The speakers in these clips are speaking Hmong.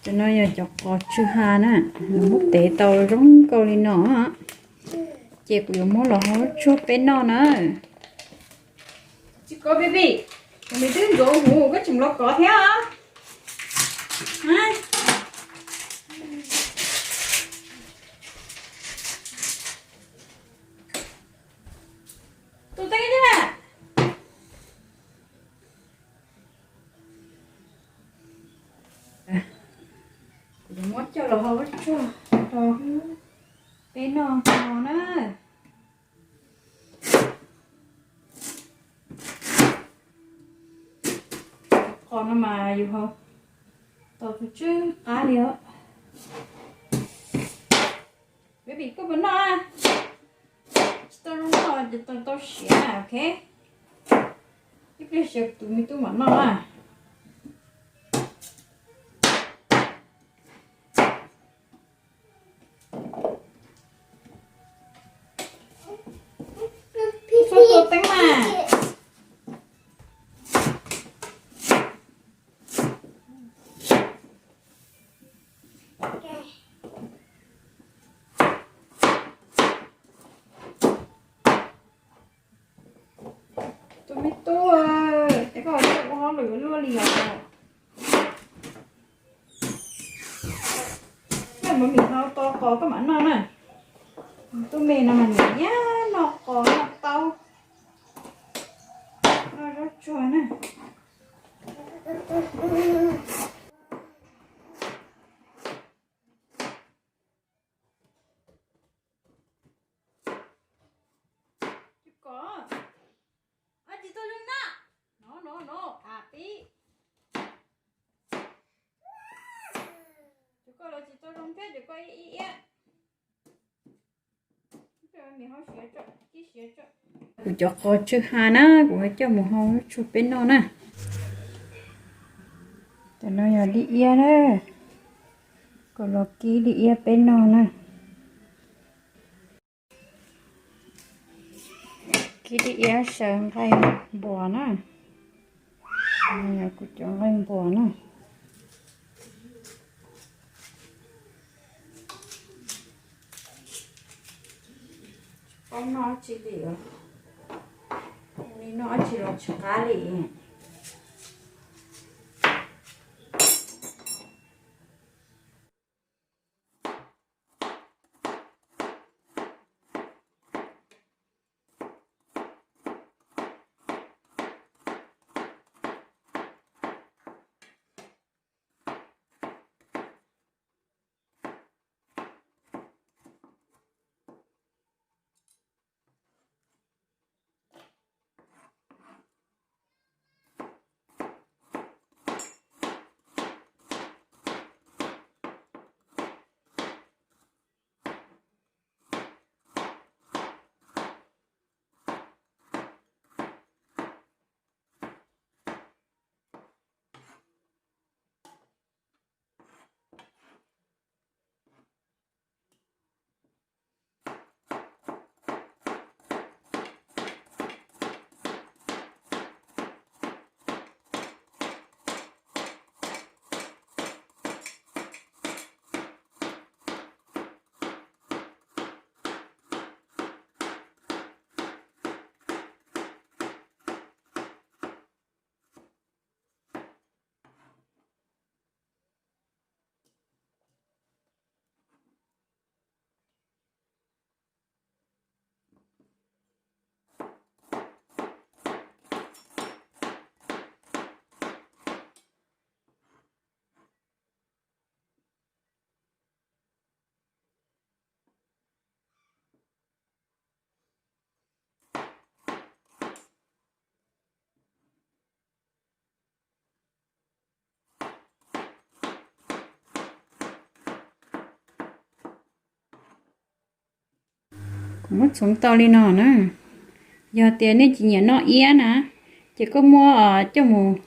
Cov no yog cov qos tsw ha na, muab tev tau zoo nkauj li no, ces kuv yuav muab los hau tsuag peb noj na. Tsis kov pib pib, nws twb ntxuav huv koj tseem los kov thiab. Tus teeb thiab. Kuv yuav muab coj los hau tsuag rau peb noj no na. Qos no mas yus hau tau tsw tsw qab li os. Baby, koj puas noj? Tsis tau zoo noj ces tau siav na, ok. Ib pliag siav tus me tub mam noj na. Txhob tua teeb mas. Tus me tub, es koj ua hauj lwm luaj li os. Koj muab mis hau to qos koj mam noj na. Tus me no mas nyiam nyiam noj qos noj taub, noj zaub tsuag na. Tsis kov, tsis tau zoo na. No no no, a pib. Cov koj los tsis tau zoo thiab, cov koj ib iab. Kuv cov qos tsw ha na, kuv ho coj mus hau tsuag peb noj na. Cov no yog dib iab na, kuv los kib dib iab peb noj na. Kib dib iab saw nqaij npuas na. Kuv cov nqaij npuas na. Paub noj dab tsi li os. Li noj dab tsi los tsis qab li. Kuv muab txhoov tau li no na. Yog tias nej tsis nyiam noj iab na, ces koj muab coj mus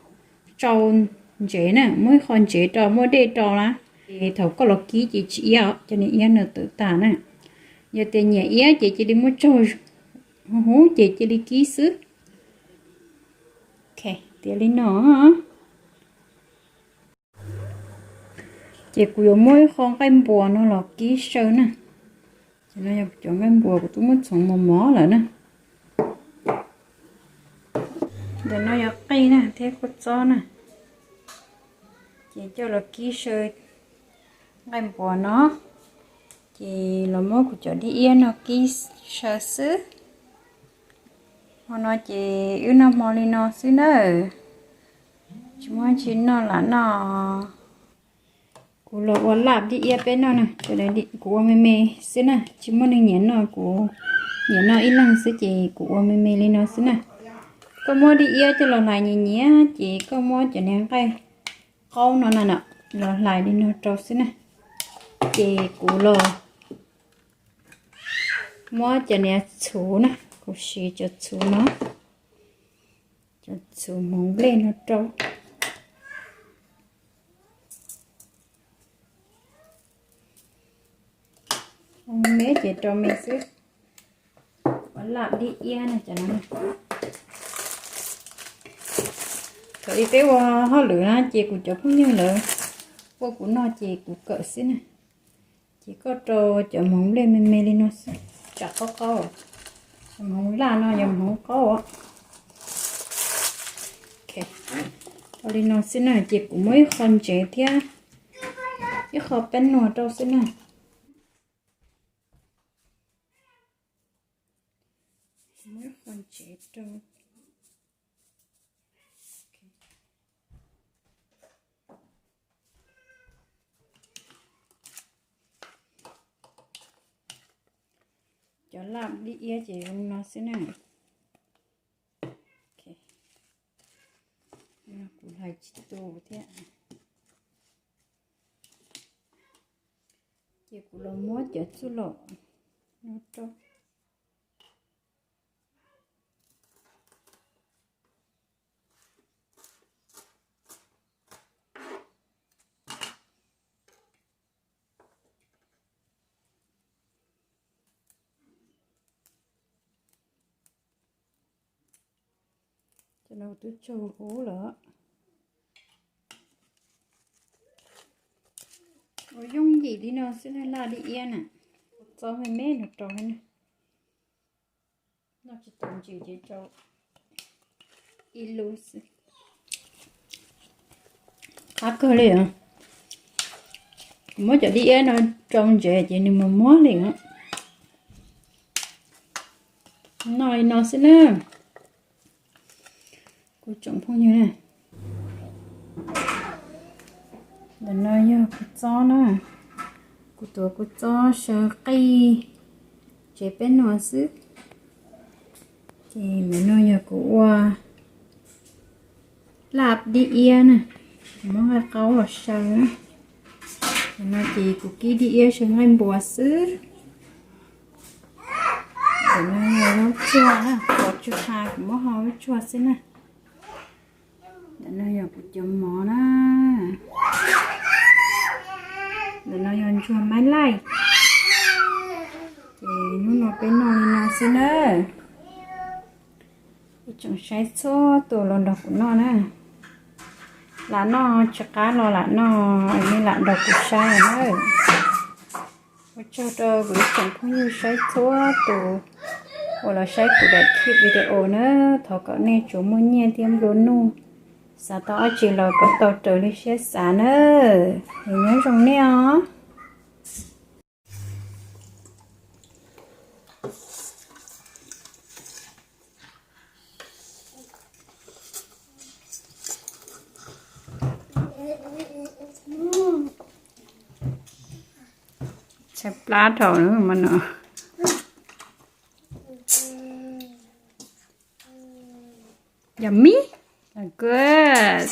tsau ntsev na, muab ib qho ntsev rau, muab dej rau na, ces thaum koj los kib ces tsis iab, cov niag iab no tawm tag na. Yog tias nyiam iab ces cia li muab tsaug huv ces cia li kib xwb. Tiav li no. Ces kuv yuav muab ib qho nqaij npuas no los kib saw na. Ces no yog cov nqaij npuas kuv twb muab txhoov mos mos lawm na. Ntawm no yog qij na thiab kua txob na. Ces coj los kib saw nqaij npuas no. Ces los muab kuv cov dib iab no kib saw xwb. Hmo no ces wb noj hmo li no xwb nawb. Tsis muaj tsi noj lam noj. Kuv los ua laj dib iab peb noj na, kuv ua me me xwb na, tsis muaj neeg nyiam noj, kuv nyiam noj ib leeg xwb ces kuv ua me me li no xwb na. Koj muab dib iab coj los hlais nyias nyias ces koj muab cov niag nqaij qaub no na los hlais li no rau xwb na. Ces kuv los muab cov niag txhuv na, kuv siv cov txhuv no, cov txhuv hmoov nplej no rau. Me ces rau me xwb. Ua laj dib iab no. Thaum ub peb ua hauj lwm na ces kuv cov phooj ywg lawv ua kuv noj ces kuv kawm xwb na. Ces koj rau cov hmoov nplej me me li no xwb, tsam qaub qaub. Cov hmoov laj no yog hmoov qaub. Rau li no xwb na ces kuv muab ib qho ntsev thiab ib qho peb nuag rau xwb na. Muab ib qho ntsev rau. Cov laj dib iab ces zoo no xwb na. Kuv hlais tsis tu thiab. Ces kuv los muab cov txuj lom no rau. Cov no twb tsaug huv lawm. Ua yooj yim li no xwb na, laj dib iab na, txob me me no rau na. Noj tsis tau ntsis ces rau ib lub xwb. Qab kawg li os. Kuv muab cov dib iab no rau ntsev ces nws mus muab li os. Noj li no xwb na. Kuv tsoom phooj ywg na, ntawm no yog kuv txob na, kuv tuav kuv txob saw qij tsev peb nuav xwb. Ces ntawm no yog kuv ua laj dib iab na, kuv muab nqaij qaub los saw na. Ntawm no ces kuv kib dib iab saw nqaij npua xwb. Ntawm no yog zaub tsuag na, qos tsuag ha kuv muab ho zaub tsuag xwb na. Ntawm no yog kuv cov mov na. Ntawm no yog ntsuag maib laij. Ces hnub no peb noj li no xwb na. Ib tsoom saib txhua tus los nrog kuv noj na. Lam noj tsis qab los lam noj, nej lam nrog kuv saib na. Ua tsaug rau kuv ib tsoom phooj ywg saib txhua tus uas los saib kuv daim clip video na. Thov kom nej tsuas muaj nyiaj thiab nplua nuj, xav tau dab tsi los kom tau raws li siab xav na. Es nyob zoo nej os. Tshaib plab dhau mas no. Yummy. Good.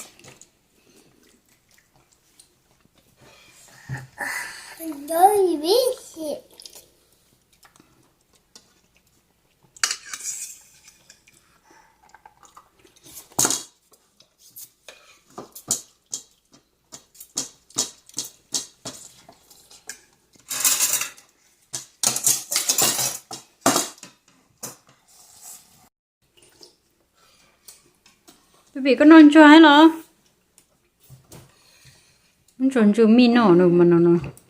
Baby, koj noj ntsuag thiab los? Ntsuag ntsuj mij noj no mas no no.